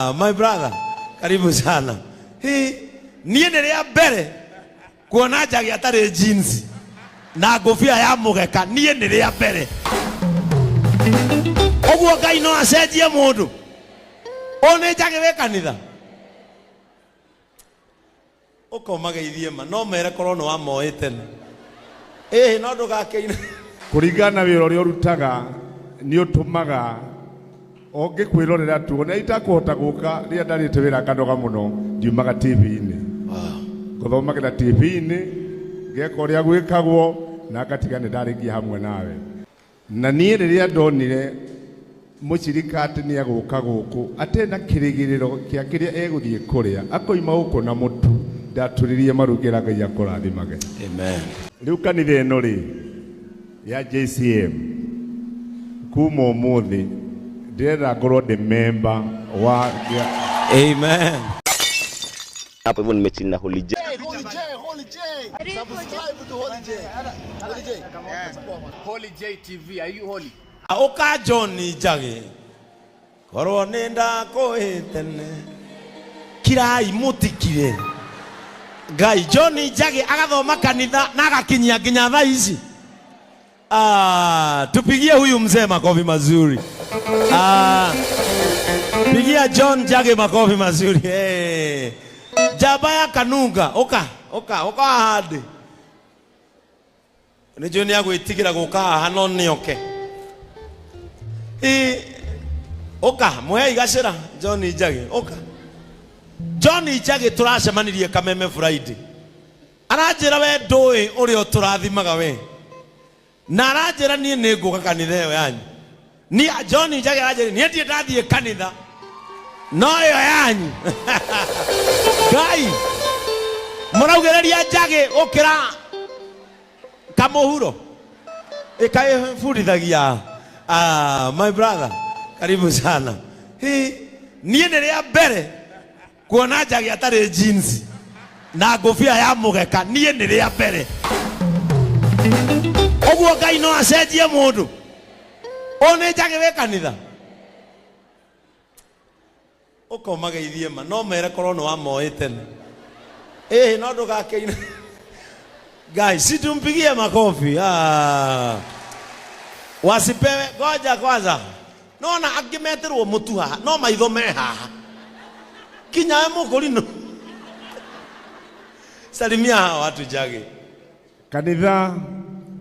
My brother, karibu sana. Hii niĩ nĩ rĩa mbere kuona Njagi atarĩ jeans na ngũbia ya mũgeka. Niĩ nĩ rĩa mbere. Ũguo Ngai no acenjie mũndũ. Ũyũ nĩ Njagi wĩ kanitha. Ũkomageithie ma no mere korwo nĩ wamoĩ tene. Ĩhĩ no ndũgakĩine. Kũringana na wĩra ũrĩa ũrutaga nĩ ũtũmaga ũngĩkwĩrorera tu ona itakũhota gũka rĩrĩa ndarĩte wĩra nganoga mũno ndiumaga TV-inĩ. Ngũthomagĩra TV-inĩ ngeka ũrĩa gwĩkagwo na ngatiga nĩ ndarĩkia hamwe nawe. Na niĩ rĩrĩa ndonire mũcirika atĩ nĩ egũka gũkũ atarĩ na kĩrĩgĩrĩro kĩa kĩrĩa egũthiĩ kũrĩa akoima gũkũ na mũtu ndatũririe maru ngĩra Ngai akũrathimage. Amen. Rĩu kanitha ĩno rĩ ya JCM kuma ũmũthĩ ndĩrenda ngorwo ndĩ memba wa Amen. Hapo hivyo nimechill na Holy J. Holy J, Holy J. Subscribe to Holy J. Holy J. Holy J TV, are you holy? Ũka John Njagi korwo nĩ ndakũĩ tene kirai mũtikire. Ngai John Njagi agathoma kanitha na agakinyia nginya thaa ici. Tupigie huyu mzee makofi mazuri. Pigia John Njagi makofi mazuri. Hey. Njamba ya Kanunga, ũka, ũka, ũka hande. Nĩ njũĩ nĩ agwĩtigĩra gũka haha no nĩoke. Ũka, mũhei gacĩra John Njagi, ũka. John Njagi tũracemanirie Kameme Friday. Aranjĩra we ndũĩ ũrĩa ũtũrathimaga we. Na aranjĩra niĩ nĩ ngũka kanitha ĩyo yanyu. Ni John Njagi aranjĩra niĩ ndirĩ ndathiĩ kanitha no ĩyo yanyu. Ngai mũraugĩrĩria Njagi ũkĩra kamũhuro ĩkaĩbundithagia. My brother, karibu sana. Hii niĩ nĩ rĩa mbere kuona Njagi atarĩ jeans na ngũbia ya mũgeka. Niĩ nĩ rĩa mbere. Ũguo Ngai no acenjie mũndũ. Ũyũ nĩ Njagi wĩ kanitha. Ũkomageithie ma no mere korwo nĩ wamoĩ tene. Ĩhĩ no ndũgakĩine. Guys, si tumpigie makofi. Wasipewe, ngoja kwanza. Nona angĩ metĩrwo mũtu haha, no maitho me haha. Kinya we mũkũrinũ. Salimia hawa watu Njagi. Kanitha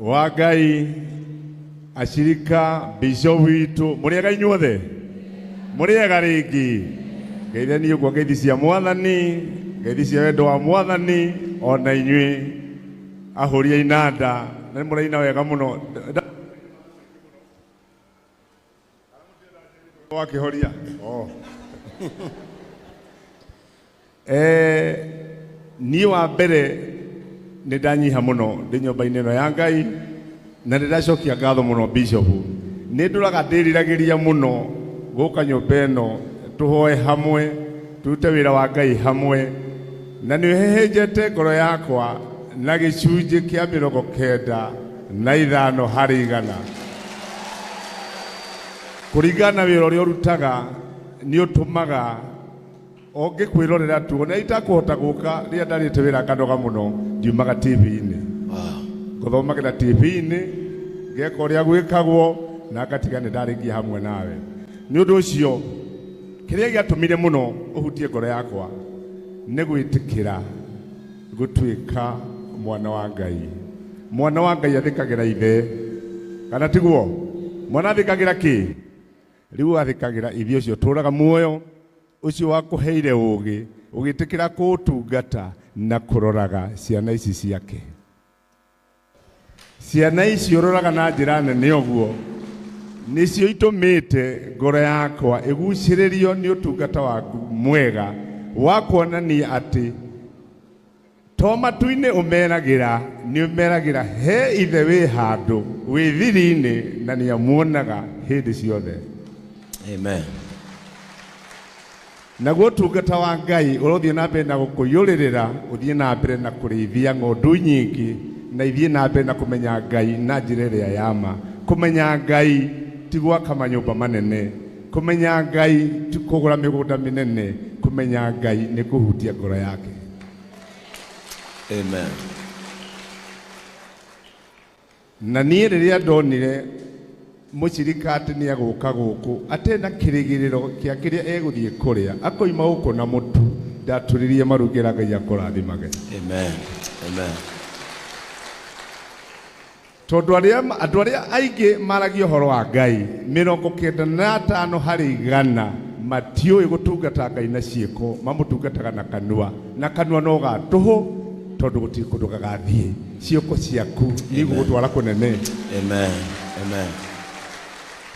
wa Ngai acirika bishop witũ mũrĩega inyuothe mũrĩega rĩngĩ ngeithanie ũguo ngeithi cia mwathani ngeithi cia wendo wa mwathani ona inyuĩ ahũri a inanda na nĩ mũraina wega mũno. Wakĩhoria. Oh. Niĩ wa mbere nĩ ndanyiha mũno ndĩ nyũmba-inĩ ĩno ya Ngai na nĩ ndacokia ngatho mũno bishop. Nĩ ndũraga ndĩriragĩria mũno gũka nyũmba ĩno tũhoe hamwe tũrute wĩra wa Ngai hamwe na nĩ ũhehenjete ngoro yakwa na gĩcunjĩ kĩa 95 harĩ igana. Kũringana na wĩra ũrĩa ũrutaga nĩ ũtũmaga ũngĩkwĩrorera tu ona itakũhota gũka rĩrĩa ndarĩte wĩra nganoga mũno ndiumaga TV-inĩ. Ngũthomagĩra TV-inĩ ngeka ũrĩa gwĩkagwo na ngatiga nĩ ndarĩkia hamwe nawe. Nĩ ũndũ ũcio kĩrĩa gĩatũmire mũno ũhutie ngoro yakwa nĩ gwĩtĩkĩra gũtuĩka mwana wa Ngai. Mwana wa Ngai athĩkagĩra ithe kana tiguo? Mwana athĩkagĩra kĩ? Rĩu athĩkagĩra ithe ũcio ũtũũraga muoyo ũcio wakũheire ũũgĩ ũgĩtĩkĩra kũũtungata na kũroraga ciana ici ciake. Ciana ici ũroraga na njĩra nene ũguo nĩcio itũmĩte ngoro yakwa ĩgucĩrĩrio nĩ ũtungata waku mwega wa kuonania atĩ to matu-inĩ ũmeragĩra nĩ ũmeragĩra he ithe wĩ handũ wĩ thiri-inĩ na nĩ amuonaga hĩndĩ ciothe. Amen. Naguo ũtungata wa Ngai ũrothiĩ na mbere na gũkũiyũrĩrĩra ũthiĩ na mbere na kũrĩithia ng'ondu nyingĩ na ithiĩ na mbere na kũmenya Ngai na njĩra ĩrĩa ya ma. Kũmenya Ngai ti gwaka manyũmba manene. Kũmenya Ngai ti kũgũra mĩgũnda mĩnene, kũmenya Ngai nĩ kũhutia ngoro yake. Amen. Na niĩ rĩrĩa ndonire mũcirika atĩ nĩ egũka gũkũ atarĩ na kĩrĩgĩrĩro kĩa kĩrĩa egũthiĩ kũrĩa, akoima gũkũ na mũtu, ndatũririe maru ngĩra Ngai akũrathimage. Amen. Amen. Tondũ andũ arĩa aingĩ maragia ũhoro wa Ngai, 95 harĩ 100 matiũĩ gũtungata Ngai na ciĩko, mamũtungataga na kanua, na kanua no ga tũhũ tondũ gũtirĩ kũndũ gagathiĩ. Ciĩko ciaku nĩ igũgũtwara kũnene. Amen. Amen.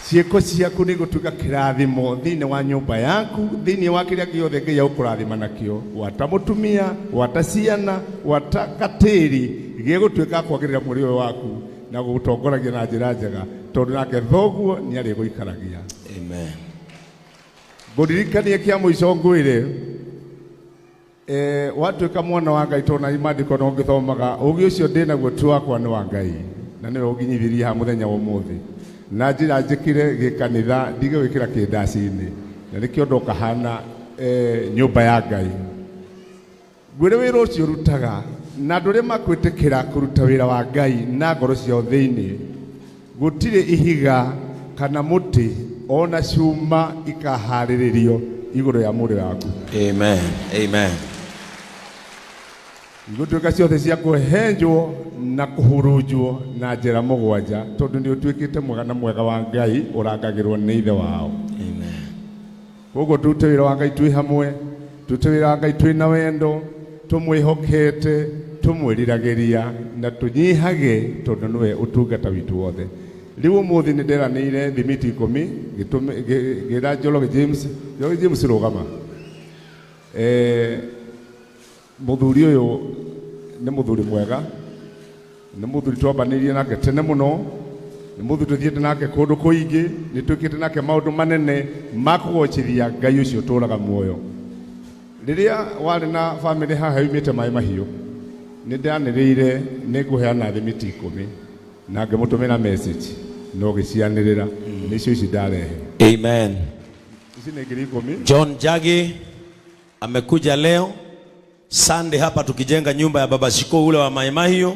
Ciĩko ciaku nĩ igũtuĩka kĩrathimo thĩinĩ wa nyũmba yaku, thĩinĩ wa kĩrĩa gĩothe Ngai agũkũrathima nakĩo, gwata mũtumia, gwata ciana, gwata gatĩri, gĩgũtuĩka kwagĩrĩra mwĩrĩ ũyũ waku na gũgũtongoragia na njĩra njega, tondũ nake thoguo nĩ arĩgũikaragia. Amen. Ngũririkanie kĩa mũico ngwĩre, watuĩka mwana wa Ngai, tondũ na maandĩko no ngĩthomaga, ũũgĩ ũcio ndĩ naguo ti wakwa nĩ wa Ngai, na nĩwe ũnginyithirie haha mũthenya wa ũmũthĩ. Na njĩra njĩkire gĩkanitha ndige gwĩkĩra kĩndaci-inĩ, na nĩkĩo ndoka hana nyũmba ya Ngai. Ngwĩre wĩra ũcio ũrutaga, na andũ arĩa makwĩtĩkĩra kũruta wĩra wa Ngai na ngoro ciao thĩinĩ, gũtirĩ ihiga kana mũtĩ ona cuma ikaharĩrĩrio igũrũ ya mwĩrĩ waku. Amen. Amen. Igũtuĩka ciothe cia kũhenjwo na kũhurunjwo na njĩra 7, tondũ nĩ ũtuĩkĩte mwega na mwega wa Ngai ũrangagĩrwo nĩ ithe wao. Amen. Koguo tũrute wĩra wa Ngai twĩ hamwe, tũrute wĩra wa Ngai twĩ na wendo, tũmwĩhokete, tũmwĩriragĩria na tũnyihage, tondũ nĩwe ũtungata witũ wothe. Rĩu ũmũthĩ nĩ nderanĩire thimiti 10, ngĩra Njoroge James, Njoroge James rũgama. Mũthuri ũyũ nĩ mũthuri mwega, nĩ mũthuri twambanĩirie nake tene mũno, nĩ mũthuri tũthiĩte nake kũndũ kũingĩ, nĩ twĩkĩte nake maũndũ manene ma kũgocithia Ngai ũcio ũtũũraga muoyo. Rĩrĩa warĩ na bamĩrĩ haha yumĩte Maĩ Mahiũ, nĩ ndanĩrĩire nĩ ngũheana thimiti 10, na ngĩmũtũmĩra message no gĩcianĩrĩra, nĩcio ici ndarehe. Amen. Ici nĩ 10,000. John Njagi amekuja leo Sunday hapa tukijenga nyumba ya Baba Shiko ule wa Maĩ Mahiũ.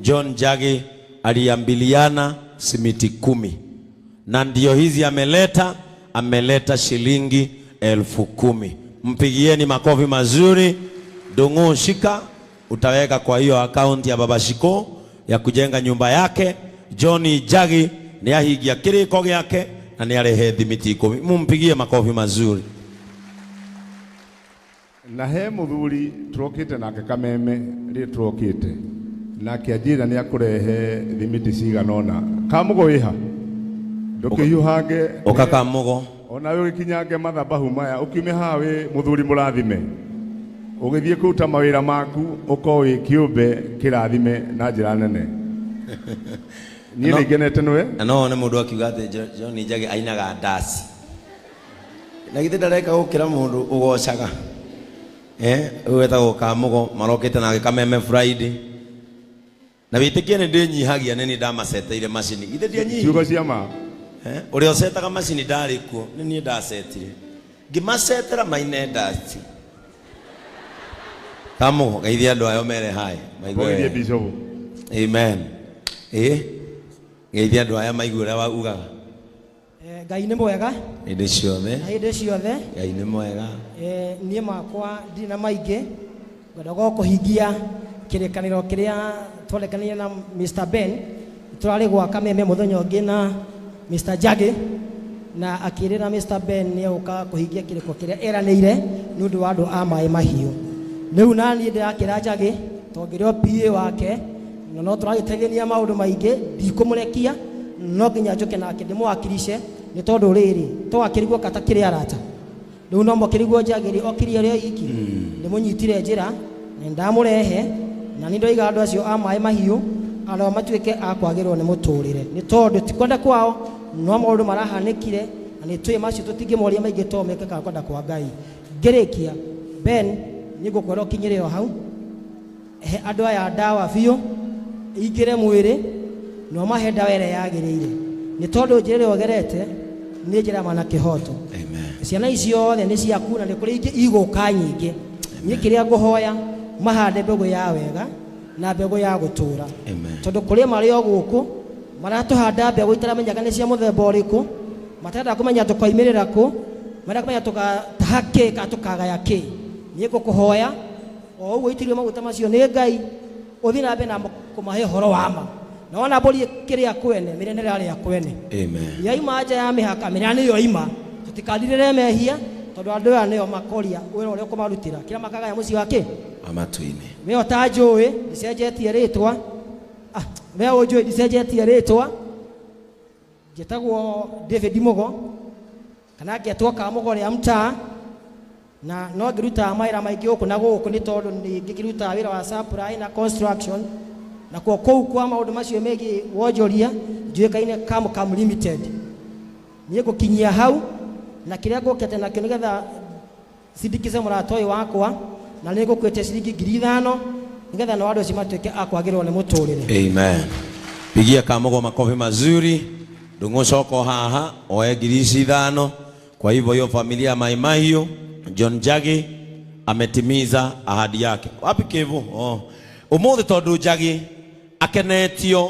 John Njagi aliambiliana simiti 10, na ndio hizi ameleta, ameleta shilingi 10,000. Mpigieni makofi mazuri. Dungu shika, utaweka kwa hiyo akaunti ya Baba Shiko ya kujenga nyumba yake. John Njagi ni ahigia kiriko giake na ni arehe thimiti 10. Mumpigie makofi mazuri. Na he muthuri turokite nake Kameme ri turokite nake anjira ni akurehe thimiti cigana ona Kamugo wiha ndukihiuhange uka Kamugo ona we ugikinyange mathabahu maya ukiume haha wi muthuri murathime ugithie kuruta mawira maku ukorwo wi kiumbe kirathime na njira nene. Niĩ nĩ ngenete nĩwe. Na no one mũndũ akiuga atĩ John Njagi ainaga ndaci. Na githĩ ndareka gũkĩra mũndũ ũgocaga. Ũyũ wetagwo Kamugo marokĩte nake Kameme Friday. Na wĩtĩkie nĩ ndĩnyihagia nĩ niĩ ndamaceteire macini. Githĩ ndianyihirie? Ciugo cia ma. Ũrĩa ũcetaga macini ndarĩ kuo, nĩ niĩ ndacetire. Ngĩmacetera maine ndaci. Kamugo geithia andũ ayo mere hai. Maigue Ũgeithie wega. Bishop. Amen. Geithia andũ aya maigue ũrĩa ugaga. Ngai nĩ mwega. Hĩndĩ ciothe. Na hĩndĩ ciothe. Ngai nĩ mwega. Niĩ makwa ndirĩ na maingĩ, ngwendaga o kũhingia kĩrĩkanĩro kĩrĩa twarekanire na Mr. Ben. Tũrarĩ gwa Kameme mũthenya ũngĩ na Mr. Njagi, na akĩrĩra Mr. Ben nĩ egũka kũhingia kĩrĩko kĩrĩa eranĩire nĩ ũndũ wa andũ a Maĩ Mahiũ. Rĩu na niĩ ndĩrakĩra Njagi tondũ ngĩrĩ o PA wake, na no tũragĩteithania maũndũ maingĩ, ndikũmũrekia no nginya njũke nake ndĩmũwakilishe, nĩ tondũ rĩrĩ twakĩrigwo kata kĩrĩ arata. Rĩu no mũkĩrigwo Njagi rĩ okire ũrĩa iki, ndĩmũnyitire njĩra na ndamũrehe, na nĩ ndoiga andũ acio a Maĩ Mahiũ anao matuĩke a kwagĩrĩrwo nĩ mũtũrĩre, nĩ tondũ ti kwenda kwao no maũndũ marahanĩkire, na nĩ tũĩ macio tũtingĩmoria maingĩ tondũ mekĩkaga kwenda kwa Ngai. Ngĩrĩkia, Ben, nĩ ngũkwĩra ũkinyĩre o hau, he andũ aya ndawa biũ ingĩre mwĩrĩ na ũmahe ndawa ĩrĩa yagĩrĩire, nĩ tondũ njĩra ĩrĩa ũgerete Nĩ njĩra ya ma na kĩhoto. Amen. Ciana ici othe nĩ ciaku na nĩ kũrĩ ingĩ igũka nyingĩ. Niĩ kĩrĩa ngũhoya, mahande mbegũ ya wega na mbegũ ya gũtũra. Amen. Tondũ kũrĩ marĩ o gũkũ maratũhanda mbegũ itaramenyaga nĩ cia mũthemba ũrĩkũ, matarenda kũmenya tũkoimĩrĩra kũ, marenda kũmenya tũgataha kĩ kana tũkagaya kĩ. Niĩ ngũkũhoya o ũguo itĩrĩrio maguta macio nĩ Ngai, ũthiĩ na mbere na kũmahe ũhoro wa ma, na wona mbũri kĩrĩa kwene mĩrĩa nĩ kwene. Amen. Yaima nja ya mĩhaka, mĩrĩa nĩyo ima. Tũtikandirĩre mehia, tondũ andũ aya nĩo makoria wĩra ũrĩa ũkũmarutĩra kĩrĩa makagaya mũciĩ wa kĩ. Wa matu-inĩ. We ũtanjũĩ, ndicenjetie rĩtwa. We ũnjũĩ, ndicenjetie rĩtwa. Njĩtagwo David Mugo, kana ngetwo Kamũgo rĩa mtaa, na no ngĩrutaga mawĩra maingĩ gũkũ na gũkũ, nĩ tondũ nĩ ngĩkĩrutaga wĩra wa supply na construction, na kuo kũu kwa maũndũ macio megiĩ wonjoria njũĩkaine Kamkam Limited. Niĩ ngũkinyia hau na kĩrĩa ngũkĩte nakĩo nĩgetha sindikize mũrata ũyũ wakwa, na nĩ ngũkuĩte ciringi 5,000 nĩgetha nao andũ acio matuĩke a kwagĩrĩrwo nĩ mũtũrĩre. Amen. Pigia Kamogo makofi mazuri. Ndung'ucoko haha oe 5,000. Kwa hivyo hiyo familia ya Mai Mahiu, John Njagi ametimiza ahadi yake. Wapi Kivu? Oh. Umuthi tondu Njagi akenetio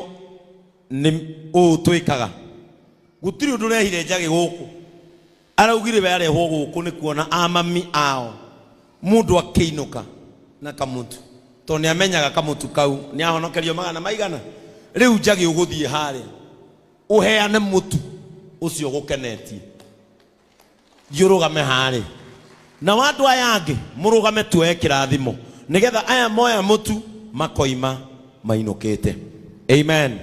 nĩ ũũ twĩkaga, gũtirĩ ũndũ ũrehire Njagi gũkũ. Araugire we arehwo gũkũ nĩ kuona amami ao mũndũ akĩinũka na kamutu, tondũ nĩ amenyaga kamutu kau nĩ ahonokerio magana maigana. Rĩu Njagi ũgũthiĩ harĩa ũheane mũtu ũcio gũkenetie, thiĩ ũrũgame harĩa na andũ aya angĩ mũrũgame tuoe kĩrathimo, nĩgetha aya moya mũtu makoima mainũkĩte. Amen.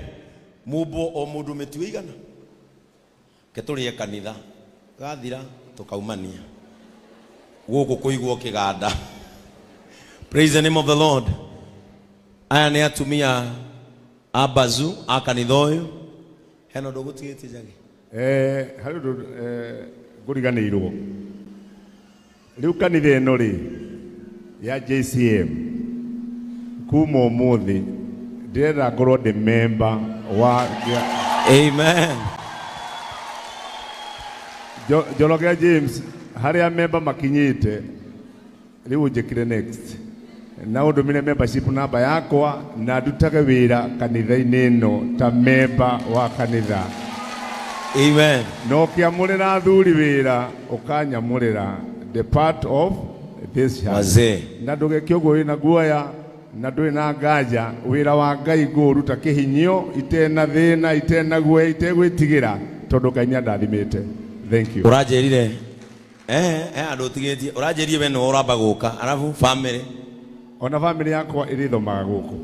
Mũmbwo o mũndũ mĩtu ĩigana ke tũrĩe kanitha gathira tũkaumania gũkũ kũigwo kĩganda. Praise the name of the Lord. Aya nĩ atumia a bazu a kanitha ũyũ. Hena ũndũ ũgũtigĩtie, Njagi? Harĩ ũndũ ngũriganĩirwo. Rĩu kanitha ĩno rĩ ya JCM, kuma ũmũthĩ ndĩrenda ngorwo ndĩ memba wa Amen. Njoroge James, harĩa memba makinyĩte rĩu ũnjĩkire next na ũndũmĩre membership namba yakwa na ndutage wĩra kanitha-inĩ ĩno ta memba wa kanitha. Amen. Na ũkĩamũrĩra athuri wĩra, ũkanyamũrĩra the part of this church. Wazee. Na ndũgeke ũguo wĩna guoya na ndũrĩ na nganja. Wĩra wa Ngai ngũũruta kĩhinyio, itena thĩna, itena guoya, itegwĩtigĩra, tondũ Ngai nĩ andathimĩte. Thank you. Ũranjĩrire andũ ũtigĩtie, ũranjĩrire we nĩwe ũramba gũka, arabu family. Ona family yakwa ĩrĩthomaga gũkũ,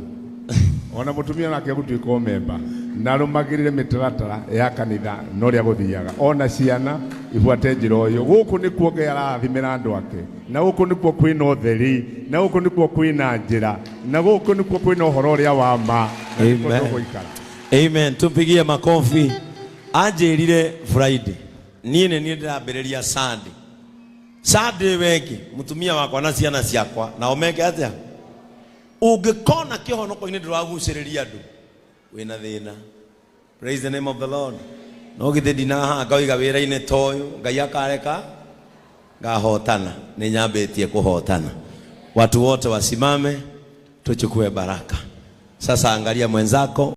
ona mũtumia nake gũtuĩka o memba na arũmagĩrĩre mĩtaratara ya kanitha na ũrĩa gũthiaga, ona ciana ibuate njĩra ũyũ. Gũkũ nĩkuo Ngai ararathimĩra andũ ake, na gũkũ nĩkuo kwĩna ũtheri, na gũkũ nĩkuo kwĩna njĩra, na gũkũ nĩkuo kwĩna ũhoro ũrĩa wa ma, na nĩkuo Amen. tũgũikara. Amen. Tumpigie makofi. Anjĩrire Friday niĩ nĩ niĩ ndĩrambĩrĩria Sunday. Sunday wengi mũtumia wakwa na ciana ciakwa nao meke atĩa? Ũngĩkona kĩhonoko-inĩ ndũragucĩrĩria andũ, wĩna thĩna. Praise the name of the Lord. No githĩ ndinahaha ngoiga wĩra-inĩ ta ũyũ Ngai akareka ngahotana, nĩ nyambĩtie kũhotana. Watu wote wasimame tuchukue baraka. Sasa angalia mwenzako.